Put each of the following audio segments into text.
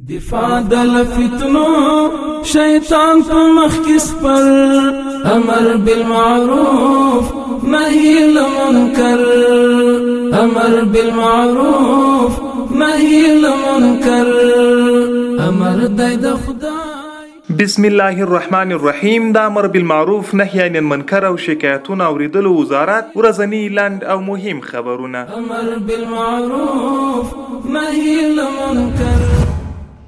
دفاع د فتنو شیطان په مخ کې سپر، امر بالمعروف نهي المنکر، امر بالمعروف نهي المنکر، امر د خدای. بسم الله الرحمن الرحیم. د امر بالمعروف، نهی عن المنکر او شکایتونو اوریدلو وزارت ورځني لنډ او مهم خبرونه. امر بالمعروف نهي المنکر.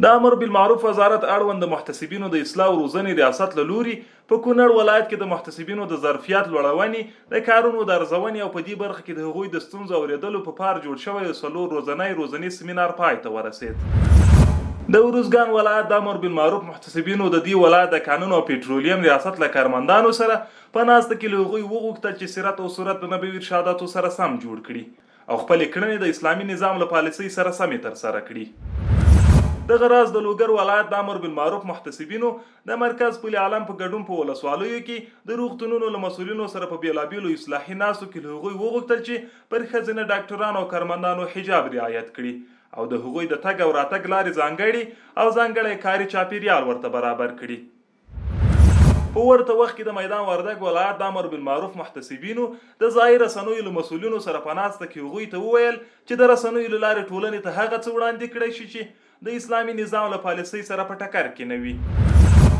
د امر بالمعروف وزارت اړوند د محتسبینو د اصلاح او روزنې ریاست له لوري په کونړ ولایت کې د محتسبینو د ظرفیت لوړونې، د کارونو د ارزونې او په دې برخه کې د هغوی د ستونزو اورېدلو په پار جوړ شوی څلور ورځنی روزنیز سیمینار پای ته ورسېد. د ارزګان ولایت د امر بالمعروف محتسبینو د دې ولایت د کانونو او پټرولیم ریاست له کارمندانو سره په ناسته کې له هغوی وغوښتل چې سیرت او صورت د نبوي ارشاداتو سره سم جوړ کړي او خپلې کړنې د اسلامي نظام له پالیسۍ سره سمې ترسره کړي. دغه راز د لوګر ولایت د امر بالمعروف محتسبینو د مرکز پل عالم په ګډون په ولسوالیو کې د روغتونونو له مسؤلینو سره په بېلابېلو اصلاحي ناستو کې له هغوی وغوښتل چې پر ښځینه ډاکټرانو او کارمندانو حجاب رعایت کړي او د هغوی د تګ او راتګ لارې ځانګړې او ځانګړی کاري چاپېریال ورته برابر کړي. په ورته وخت کې د میدان وردګ ولایت د امر بالمعروف محتسبینو د ځايي رسنیو له مسؤلینو سره په ناسته کې هغوی ته وویل چې د رسنیو له لارې ټولنې ته هغه څه وړاندې کړای شي چې د اسلامي نظام له پالیسۍ سره په ټکر کې نه وي.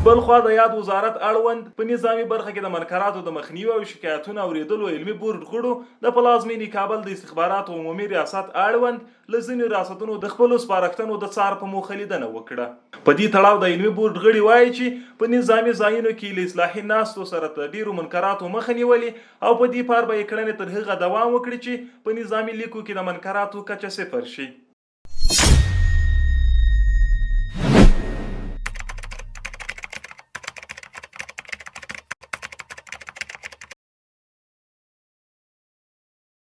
بلخوا د یاد وزارت اړوند په نظامي برخه کې د منکراتو د مخنیوي او شکایتونو اورېدلو علمي بورډ غړو د پلازمېنې کابل د استخباراتو عمومي ریاست اړوند له ځینو ریاستونو د خپلو سپارښتنو د څار په موخه لیدنه وکړه. په دې تړاو د علمي بورډ غړي وايي چې په نظامي ځایونو کې له اصلاحي ناستو سره د ډېرو منکراتو مخه نیولې او په دې پار به یې کړنې تر هغه دوام وکړي چې په نظامي لیکو کې د منکراتو کچه صفر شي.